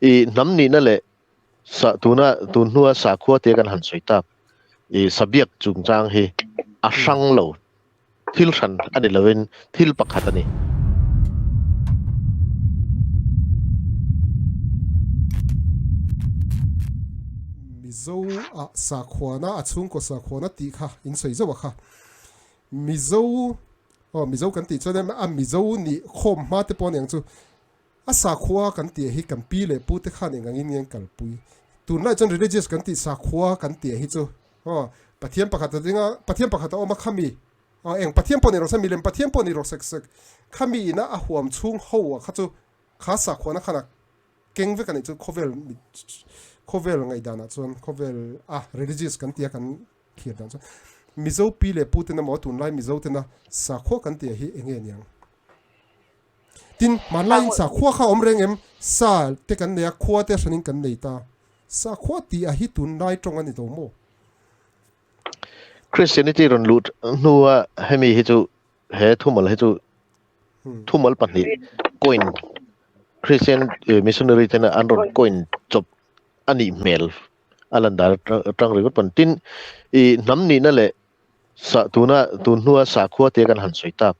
I hnam nihna leh sa tuna tun hnua sakhua te kan han sawi tak i sabiak chungchang hi a hrang lo. Thil hran a ni lovin thil pakhat a ni. Mizo ah sakhuana a chhungkaw sakhuana tih kha in sawi zauh a kha. Mizo aw Mizo kan tih chuan a Mizo nih khawm hma te pawh a ni ang chu. A sakhua kan tih hi kan pi leh pu te khan eng angin nge an kalpui. Tunlai chuan religious kan tih sakhua kan tih hi chu aw Pathian pakhat a ding a, Pathian pakhat a awm a khami aw eng Pathian pawh ni rawh se milem Pathian pawh ni rawh sek sek khami ina a huam chhung ho a kha chu kha sakhuana khan a keng vek a nih chu khawvel khawvel ngaihdanah chuan khawvel a religious kan tih a kan thlir dan chuan Mizo pi leh pu ten emaw tunlai Mizo tena sakhua kan tih hi eng nge niang? Tin, hmanlaiin sakhua kha a awm reng em? Sa te kan nei a, khua te hranin kan nei ta. Sakhua tih a hi tunlai tawng a ni lo maw? Christianity rawn luh hnua hemi hi chu he thumal hi chu thumal pahnih coin Christian missionary tena an rawn coin chawp a nih hmel a lan dan atang ringawt pawn. Tin, i hnam nihna leh Sa tuna tun hnua sakhua te kan han sawi tak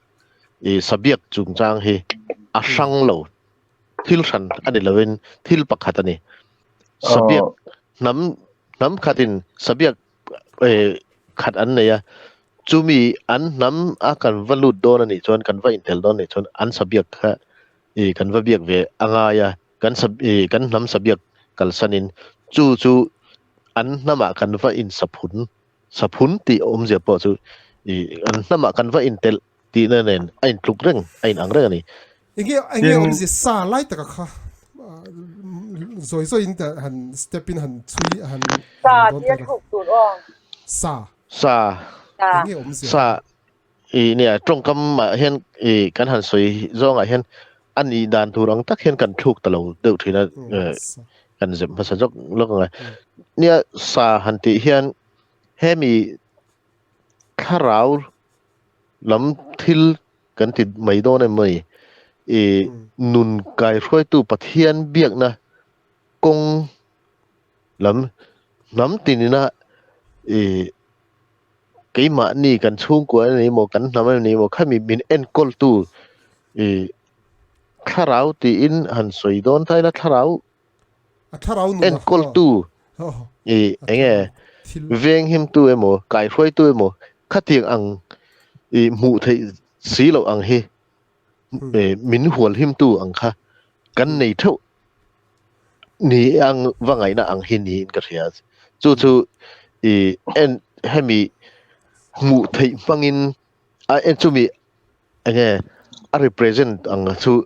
i sabiak chungchang hi a hrang lo thil hran a ni lovin thil pakhat a ni. Sabiak hnam hnam khatin sabiak khat an nei a, chumi an hnam a kan va lut dawn a nih chuan kan va intel dawn a nih chuan an sabiak kha i kan va biak ve a ngai a, kan kan hnam sabiak kalsanin chu chu an hnamah kan va insaphun Saphun tih awmzia pawh chu i an hnamah kan va intelh tihna nen a intluk reng, a inang reng a ni. Enge enge awmzia sa lai taka kha zawi zawiin ta han step in han chhui han Sa tih a thluk tur aw. Sa. Sa. Enge awmzia. Sa i nia tawngkam ah hian i kan han sawi zawngah hian a nih dan tur ang tak hian kan thluk ta lo deuh thin a kan zep hmasa zawk lawk ang a. Nia sa han tih hian hemi thlarau lam thil kan ti mai dawn em mai i nun kaihruaitu Pathian biakna kawng lam hnam tinina i keimahni kan chhungkua a ni maw kan hnam a ni maw khami min enkawltu i thlarau tiin han sawi dawn ta ila thlarau A thlarau nun enkawltu i enge veng himtu emaw kaihruaitu emaw khatiang ang i hmuh theih si loh ang hi min hual himtu ang kha kan nei theuh ni ang va ngaihna ang hi niin ka hria. Chu chu i en hemi hmuh theih hmangin a en chumi enge a represent ang chu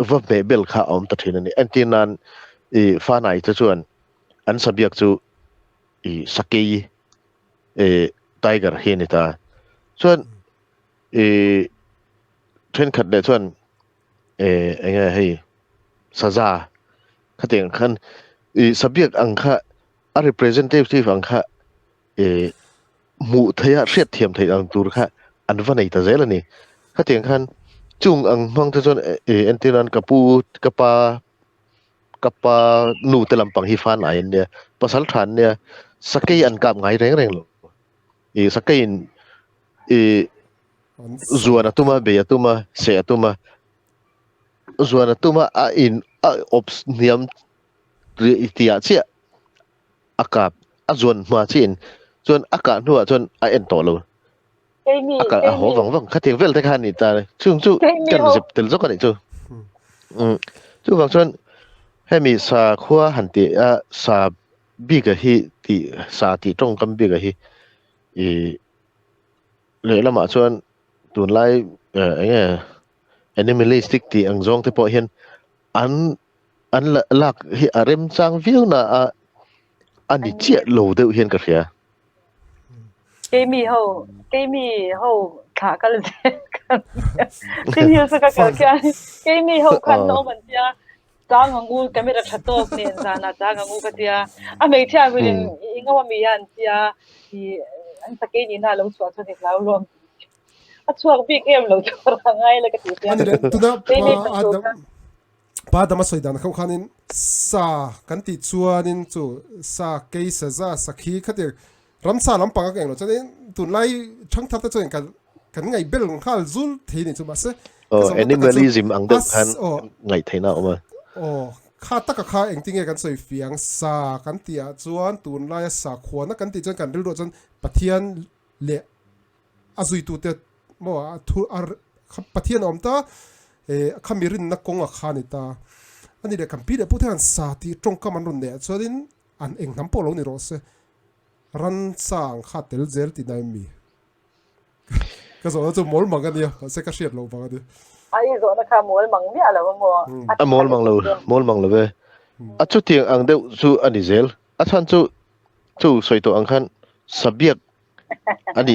va hmeh bel kha a awm ta thin a ni. Entir nan i fanai te chuan an sabiak chu i sakei e tiger hi a ni ta. Chuan i thenkhat leh chuan e enge hei saza khatiang khan i sabiak ang kha a representative ang kha e hmuh theih a hriat thiam theih ang tur kha an va nei ta zel a ni. Khatiang khan chung ang hmang te chuan e entir nan ka pu ka pa ka pa nu te lampang hi fan ai an nia pasal tha an nia sakei an kap ngai reng reng lo. I sakei in i zuan a tum a bei a tum a seh a tum a zuan a tum a a in a awp hniam tih ah chiah a kap a zuan hma chiah in chuan a kah hnuah chuan a en tawh lo a kal a haw vang vang khatiang vel te kha a ni ta chung chu kan zep tel zawk a nih chu chuvang chuan hemi sakhua han tih a sa bik a hi tih sa tih tawngkam bik a hi ih lehlamah chuan tunlai eng nge animalistic tih ang zawng te pawh hian an an lak hi a remchang viau na a a ni chiah lo deuh hian ka hria. Keimi ho keimi ho thlah kal zel kan Chin Hills a ka kal khian keimi ho khan an awm an tia Chang ang u camera tha tawk nen zanah chang ang u ka tia a hmeichhia hrilhin i ngo ami a an tia i an sakei nihna a lo chhuah chuan i hlau luam a chhuak bik em lo chu a ngai la ka tih sia. Tuna Pa dama sawi dan khauh khanin sa kan tih chuanin chu sa kei saza sakhi khatir ramsa lampang a ka englo chuanin tunlai thangthar te chuan kan kan ngaih bel nghal zul thei ni chu mahse ka zawhna taka chu animalism ang deuh khan ngaih theihna a awm a. Aw kha taka kha engtinge kan sawi fiang sa kan tih ah chuan tunlaia sakhuana kan tih chuan kan rilruah chuan Pathian leh a zuitute maw a thu a kha Pathian a awm ta eh kha mi rinna kawng a kha a ni ta. A ni leh kan pi leh pu te hian sa tih tawngkam an rawn neih ah chuanin an eng hnam pawh lo ni rawh se ransa ang kha tel zel tih na em mi? Ka zawhna chu mawl mang a nia mahse ka hriat loh vang a ni. A i zawhna kha mawl mang miah lo a maw? A mawl mang lo, mawl mang lo e. A chutiang ang deuh chu a ni zel. A chhan chu chu sawi tawh ang khan sabiak ani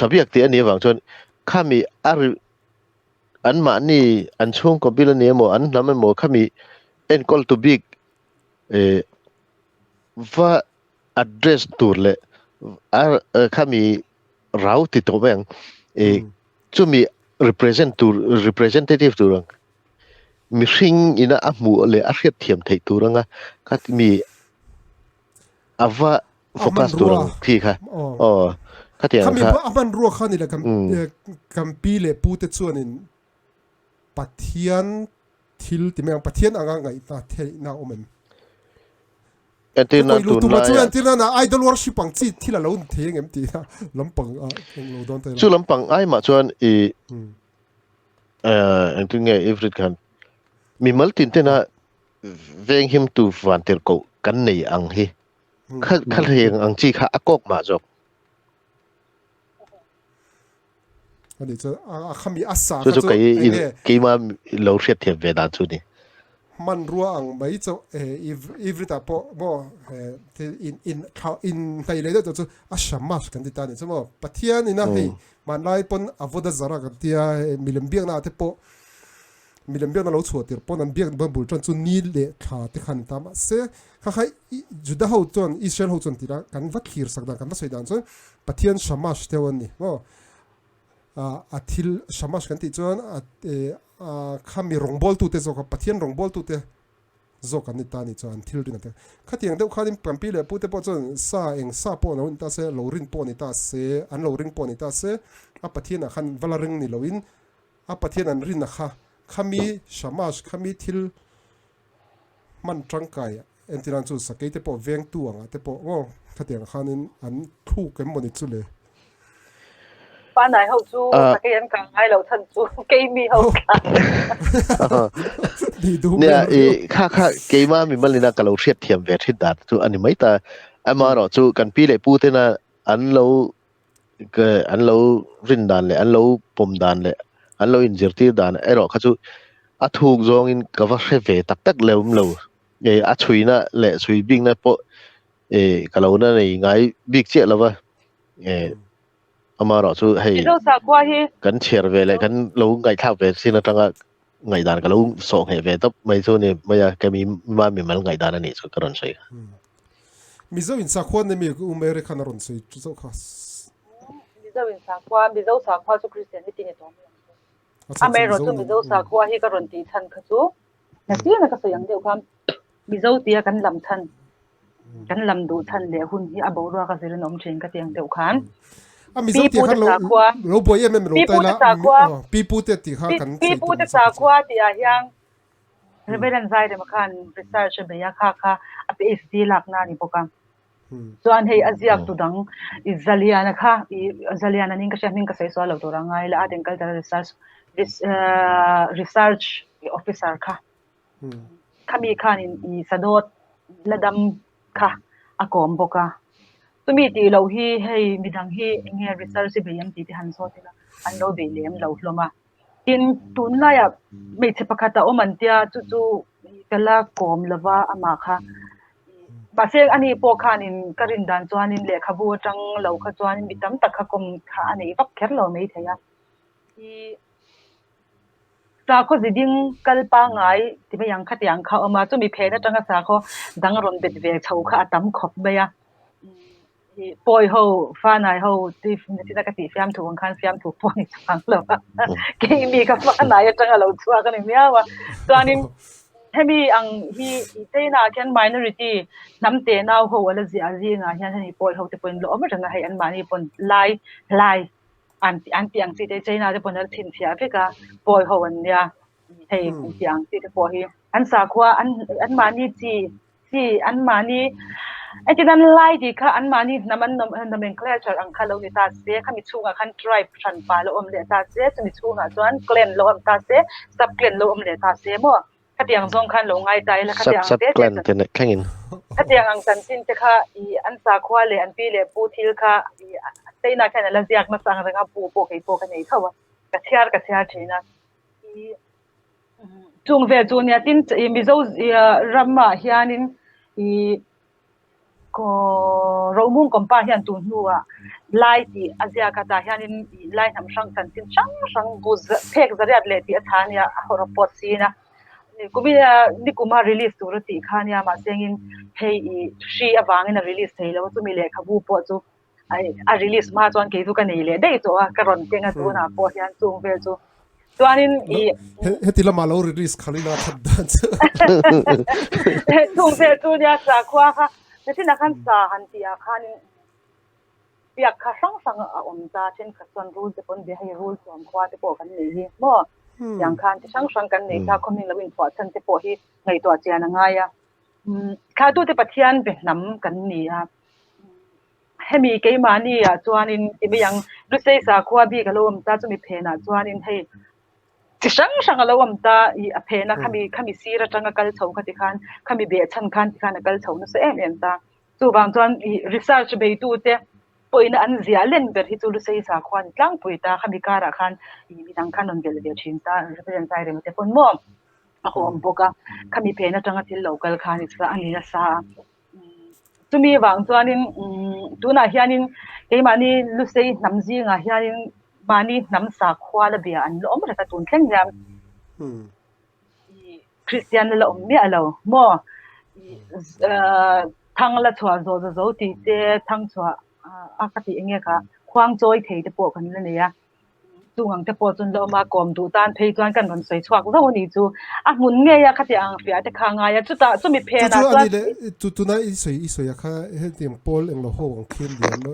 sabiak tih ani avang chuan khami a ri an mahni an chhungkaw bil ani emaw an hnam emaw khami enkawl tu bik va address tur leh a khami rau ti tawh mai ang chumi represent tur representative tur ang mihring ina a hmuh leh a hriat thiam theih tur anga khami ava focus tur ang khi kha aw khatiang kha a hmanrua kha ni le kan kan pi leh pu te chuanin Pathian thil ti mai ang Pathian anga ngaihna theihna awm em entirna tun lai chu entirna na idol worship ang chi thil a lo ni thei engem tih na lampang a eng lo dawn chu lampang ai mah chuan i engtin nge ifrit khan mimal tin tena venghim tu vantirhkoh kan nei ang hi kha kha heng ang chi kha a kawk mah zawk. Ani chu a khami a sa kha chu kei keima lo hriat thiam ve dan chu ni. Hmanrua ang mai chu Ivrit ah pawh maw in in in hnai leh deuh tawh chu a shamash kan ti ta ni chu maw Pathian ina hei hmanlai pawn avoda zara kan tia milem biakna ah te pawh Milem biakna lo chhuah tir pawn an biak bul tan chu ni leh thla te khan ta mahse kha kha Juda ho chuan Israel ho chuan tira kan va thlir sak dan kan va sawi dan chuan Pathian Shamash deuh an ni maw a thil Shamash kan tih chuan a kha mi rawngbawl tute zawk a Pathian rawngbawl tute zawk an ni ta ni chuan an thil rin a te khatiang deuh khanin kan pi leh pu te pawh chuan sa eng sa pawh lo ni ta se lo rin pawh ni ta se an lo ring pawh ni ta se a Pathian ah khan va la ring ni loin A Pathian an rin a kha, khami Shamash, khami thil hman tangkai entirang chu sakei te pawh vengtu angah te pawh aw khatiang khanin an thluk em mawni chu le. Panai ho chu sakei an kang ngai lo chhan chu keimi ho kha. Nia i kha kha keima mi malina ka lo hriat thiam ve thin dan chu ani mai ta. Amaherawh chu kan pi leh pu tena an lo an lo rin dan leh an lo pawm dan leh an lo inzirtir dan erawh kha chu a thuk zawngin ka va hre ve tak tak lem lo. A chhuina leh chhui bikna pawh ka lo na nei ngai bik chiah lo va. Amaherawh chu hei kan chhiar ve leh kan lo ngaihthlak ve chin atanga ngaihdan ka lo sawh ngheh ve tawp mai chu ni mai a, kei mi mimal ngaihdan a nih chu ka rawn sawi. Mizo in sakhua nei mi U Mary khan a rawn sawi chu zauh kha. Mizo in sakhua, Mizo sakhua chu Christianity ni tawh mai ang chu. Amaherawh chu Mizo sakhua hi ka rawn tih chhan kha chu nakin a ka sawi ang deuh kha Mizo tia kan lam chhan, kan lam duh chhan leh hun hi a boruak a zirin a awm thin ka ti ang deuh khan. A Mizo tia khan lo lo buai em em lo tai la, Pipu te tih kha kan sawi tum Pipu te sakhua tih ah hian Reverend Zairema khan research a bei a, kha kha a PhD lakna a ni bawk a. Chuan hei a ziak tu dang i Zaliana kha, i Zaliana ning ka hria hming ka sawi sual lo tur a ngai la, Art and Cultural Research Research Officer kha. Khami khanin i Sadawt Ladam kha a kawm bawk a. Chumi tih loh hi hei midang hi enge research i bei ang tih te han zawt ila an lo bei lem lo hlawm a. Tin, tunlaiah hmeichhe pakhat a awm an tia, chu chu ka la kawm lova amah kha. Mahse, ani pawh khanin ka rin dan chuanin lehkhabu atang lo kha chuanin mi tam tak kha kawm kha a nei vak kher lo maithei a. I sakhaw ziding kal pangngai ti mai ang khatiang kha a awm a, chumi phen atanga sakhaw dang rawn bet ve chho kha a tam khawp mai a. Pawi ho, fanai ho ti tina ka tih fiamthu ang khan fiamthu pawh a ni chuang lo a. Keimi kha fanai atanga lo chhuak a ni miau a. Chuanin. Hemi ang hi i China ah khian minority hnam te nau ho ala ziah zingah hian hemi pawi ho te pawhin la awm reng a, hei anmahni pawn lai lai an an tih ang chi te China te pawn an chhinchhiah vek a, pawi ho an nia hei an tih ang chi te pawh hi an sakhua an anmahni chi chi anmahni engtin an lai tih kha anmahni hnam an nomenclature ang kha lo ni ta se khami chhungah khan tribe hran pa lo awm leh ta se chumi chhungah chuan clan lo awm ta se sub clan lo awm leh ta se maw khatiang zawng khan lo ngai ta ila khatiang sub clan te nek thlengin khatiang ang chanchin te kha i an sakhua leh an pi leh pu thil kha i China khan ala ziak nasa ang renga bu pawh kei pawh ka nei tho a ka chhiar ka chhiar thin a i Chung vel chu nia tin i Mizo ramah hianin i Rohmung Kawmpa hian tun hnuah Lai tih a ziak a, tah hianin i Lai hnam hrang chanchin hrang hrang bu phek zariat leh tih a chha ania a hawrawp pawh sin a. Kumin nikuma release tur a tih kha ania mahse engin hei i hri avangin a release thei lo a, chumi lehkhabu pawh chu a release hma chuan kei chu ka nei leh daih tawh a, ka rawn keng a tunah pawh hian chung vel chu chuanin i heti lamah lo release khalh ila that dan chu chung vel chu nia sakhua kha nachinah khan sa han tih ah khanin biak kha hrang hrang a awm ta thenkhat chuan rul te pawn bia hei rul chuan khua te pawh kan nei hi maw tiang khan chi hrang hrang kan nei ta khawmin lo inphuah chhan te pawh hi ngaihtuah chian a ngai a thlatute Pathian be hnam kan ni a. Hemi keimahni ah chuanin ti mai ang, Lusei sakhua bik a lo awm ta, chumi phenah chuanin hei chi hrang hrang a lo awm ta, ih a phena khami khami sir atanga kal chho kha tikhan khami behchhan khan tikhan a kal chho nasa em em ta. Chuvang chuan ih research beitute pawhin an ziah len ber hi chu Lusei sakhua ni tlangpui ta, khami karah khan ih midang khan rawn belh ve thin ta, Reverend Zairema te pawn maw a awm bawk a, khami phen atanga thil lo kal khan a ni nasa a. Chumi vang chuanin tunah hianin keimahni Lusei hnam zingah hianin mahni hnam sakhua la bia an la awm reng a tun thleng hian Kristian la awm miah lo maw thang la chhuah zawh za zo tih te thang chhuah a ka tih enge kha khuang chawi thei te pawh kan la nei a. Chung ang te pawh chuan la awm a, kawm duh tan phei chuan kan rawn sawi chhuak zauh a ni chu. A hmun ngei a khati ang fiah te kha a ngai a, chutah chumi phenah chuan. Chu chu a ni le, chu tuna i sawi i sawi a kha hetiang pawl englo ho ang khi ni em,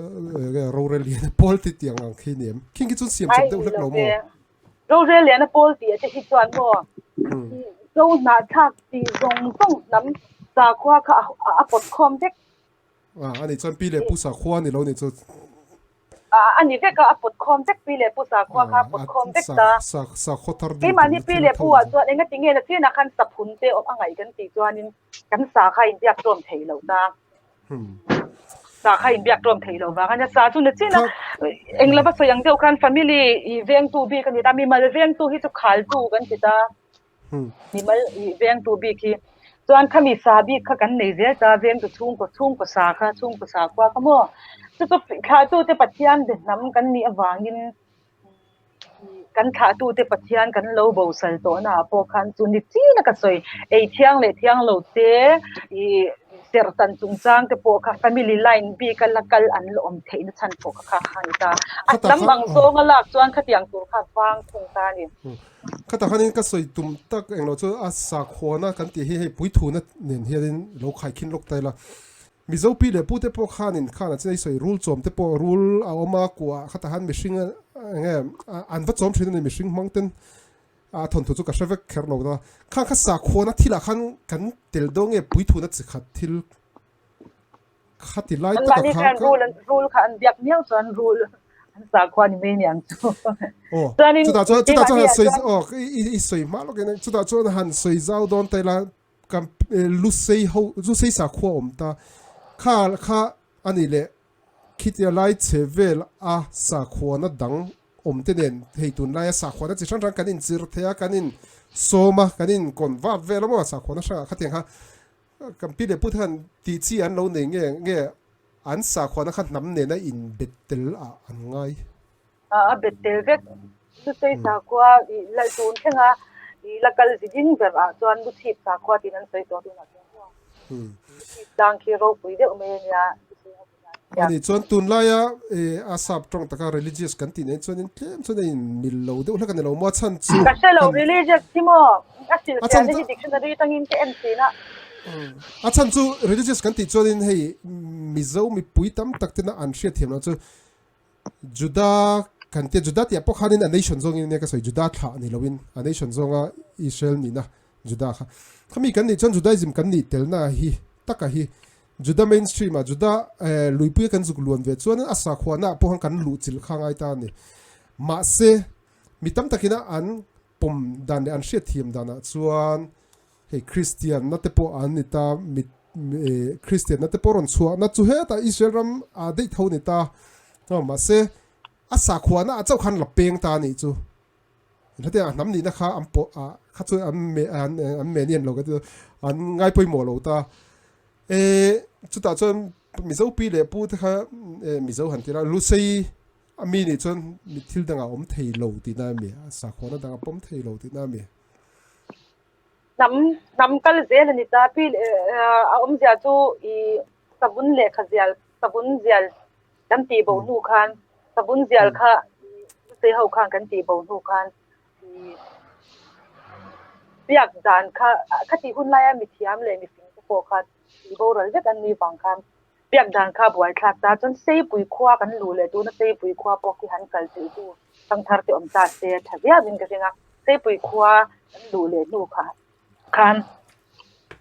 rorel lian a pawl ti tiang ang khi ni em, khing khi chuan siam chawp deuh hlek lo maw? Rorel lian a pawl tih te hi chuan maw Zo hnahthlak tih zawng zawng hnam sakhua kha a pawt khawm vek. A ni chuan pi leh pu sakhua a ni lo ni chu. A ni vek a, a pawt khawm vek pi leh pu sakhua kha a pawt khawm vek ta. Keimahni pi leh pu ah chuan engati nge na chinah khan saphun te awm a ngaih kan tih chuanin kan sa kha inbiak tlawm thei lo ta. Sa kha inbiak tlawm thei lo vang a nia. Sa chu na chinah eng lova sawi ang deuh khan family i vengtu bik a ni ta, mimal vengtu hi chu khaltu kan ti ta. Mimal i vengtu bik hi chuan khami sa bik kha kan nei zel ta vengtu chhungkaw chhungkaw sa kha chhungkaw sa khua kha maw chu chu thlahtute Pathian be hnam kan nih avangin kan thlahtute Pathian kan lo bosal tawhna ah pawh khan chu ni chin a ka sawi ei thiang leh thiang lo te i serhtan chungchang te pawh kha family line bik a la kal an la awm theih na chhan pawh kha kha kha a ni ta a hnam ang zawng a lak chuan khatiang tur kha vang thung ta a ni. Khatah khanin ka sawi tum tak englo chu a sakhuana kan tih hi hei puithuna nen hianin lo khaikhin lawk ta ila. Mizo pi leh pute pawh khanin khan a chin a i sawi rul chawm te pawh rul a awm a kuah khatah khan mihring enge an va chawm thin a ni mihring hmang ten a thawnthu chu ka hre vek kher lo ta. Khang kha sakhuana thilah khan kan tel dawn nge puithuna chi khat thil Khati lai taka kha ka. Rul kha an biak miau chuan rul an sakhua ni mai niang chu. Aw, chutah chuan chutah chuan han sawi aw i sawi hma lawk in chutah chuan han sawi zau dawn ta ila kan lusei ho lusei sakhua awm ta kha kha a ni leh khitia lai che vel a sakhuana dang awm te nen hei tunlaia sakhuana chi hrang hrang kan inchir thei a kan in sawm a kan in convert vel a maw sakhuana hrangah khatiang kha Kan pi leh pute khan tih chi an lo nei nge nge an sakhuana kha hnam nena inbet tel ah an ngai. A bet tel vek. Lusei sakhua i lal tun thleng a, i la kal zi ding ber ah chuan Luchhip sakhua tiin an sawi tawh tunah chuan maw. Luchhip tlang khi ropui deuh mai a nia Lusei ho hian. Ani chuan tunlaia a sap tawng taka religious kan tih nen chuanin tlem chuan a in mil lo deuh hlek a ni lo maw a chhan chu Ka hre lo religious hi maw a hrilhfiahna hi dictionary atangin ka en thin a. A chhan chu religious kan tih chuanin hei Mizo mipui tam tak tena an hriat thiam loh chu Juda kan tia Juda tih ah pawh khanin a nation zawngin ania ka sawi Juda thlah ni loin a nation zawnga Israel nihna Juda kha khami kan nih chuan Judaism kan nih telna hi taka hi Juda mainstream ah Juda luipui a kan zuk luan ve chuan a sakhuana ah pawh khan kan luh chilh kha ngai ta a ni. Mahse, mi tam takin a an pawm dan leh an hriatthiam dan ah chuan hei Kristian na te pawh an ni ta, mi Kristian na te pawh rawn chhuah na chu hetah Israel ram ah daih tho a ni ta. Mahse, a sakhuana ah chauh khan la peng ta a nih chu. Hetiang a hnam nihna kha an pawh ah kha chu an me an an me nian lo ka ti an ngai pawimawh lo ta. E chutah chuan Mizo pi leh pu te kha e Mizo han tira Lusei a mi nih chuan mi thil dangah a awm thei lo tihna a mi a sakhuana dang a pawm thei lo tihna a mi. Hnam hnam kal zel a ni ta pi a awmzia chu i savun lehkha zial savun zial kan tih bo hnu khan savun zial kha Lusei ho khan kan tih bo hnu khan i biak dan kha khatih hun laia mithiam leh mifing te pawh kha tih boral vek an nih vang khan biak dan kha buaithlak ta chuan Seipui khua kan luh leh tuna Seipui khua pawh khi han kal theih tu thangthar te awm ta se tha viau in ka ring a Seipui khua kan luh leh hnu kha khan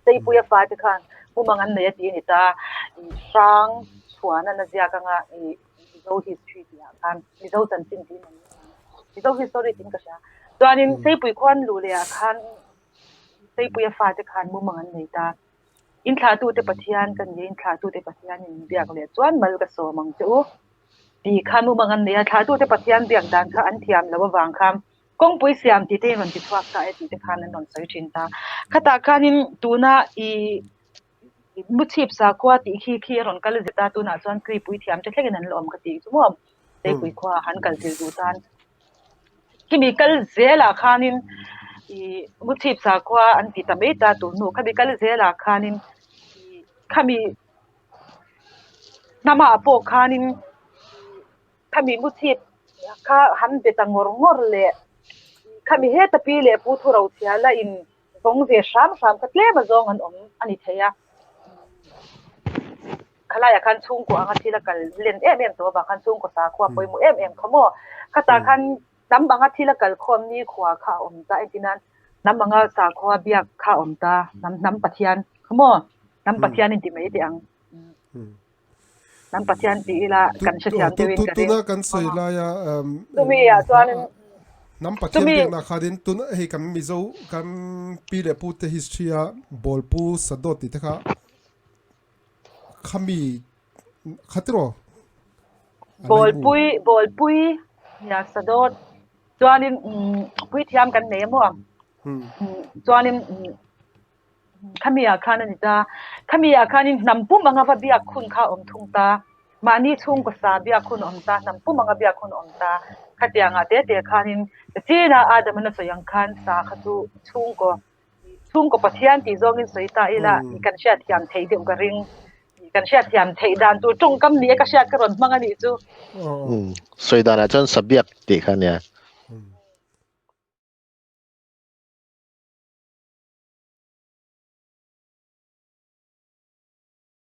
Seipuia fate khan mumang an nei a tih a ni ta i hrang chhuan an a ziak anga i Mizo history tih ah khan Mizo chanchin tih in an Mizo history tiin ka hria chuanin Seipui khua an luh leh ah khan Seipuia fate khan mumang an nei ta Inthlahtute Pathian ka ni a, inthlahtute Pathian in biak leh chuan mal ka sawm ang che u tih kha mumang an nei a, thlahtute Pathian biak dan kha an thiam loh avang khan kawngpui siam tih te in rawn ti chhuak ta e tih te khan an rawn sawi thin ta. Khatah khanin tuna i muchhip sakhua tih khi khi a rawn kal zet a, tunah chuan Kripui thiam te thlengin an la awm ka tih chu maw Seipui khua han kal tir duh tan. Khimi kal zelah khanin ih muchhip sakhua an ti ta mai ta tur hnu khami kal zelah khanin ih khami hnamah pawh khanin khami muchhip kha han be ta ngawr ngawr leh khami heta pi leh pu thu ro chhia la in vawng ve hram hram kha tlem a zawng an awm a ni thei a. Khalaiah khan chhungkaw anga thil a kal len em em tawh avang khan chhungkaw sakhua pawimawh em em kha maw? Khatah khan hnam anga thil a kal khawm ni khua kha a awm ta engtin nan hnam anga sakhua biak kha a awm ta hnam hnam Pathian kha maw? Hnam Pathian in ti mai teh ang. Hnam Pathian tih ila kan hrethiam deuhin ka ring. Tuna kan sawi laia chumi ah chuanin hnam Pathian biakna khanin tuna hei kan Mizo kan pi leh pu te history a Bawlpu Sadawt tih te kha Khami kha tiraw? Bawlpui bawlpui nia sadawt chuanin puithiam kan nei a maw? Chuanin khami ah khan a ni ta. Khami ah khanin hnam pum anga va biak hun kha a awm thung ta. Mahni chhungkaw sa biak hun a awm ta, hnam pum anga biak hun a awm ta. Khatiang ah te te khanin chinah Adam-an a sawi ang khan sa kha chu chhungkaw Chhungkaw Pathian tih zawngin sawi ta ila kan hriatthiam theih deuh ka ring. Kan hriatthiam theih dan tur tawngkam ni e ka hriat ka rawn hmang a nih chu. Sawi danah chuan sabiak tih kha nia.